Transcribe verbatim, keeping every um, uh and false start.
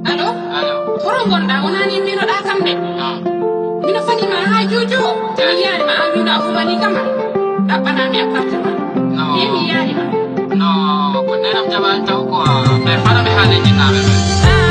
Allo? Allo? Horo ngonɗaa? Wonaa ni mbinoɗaa kam de. No. Mino fani ma haa juujo. Emi yiyaani ma, an wi'uɗaa o huɓanii kam ma. Ɗaɓɓanaa mi appartement. No. Emi yiyaani ma. No, ko nenam jaɓaani taw ko, mais fano mi haali jinnaaɓe ɓe. Ah,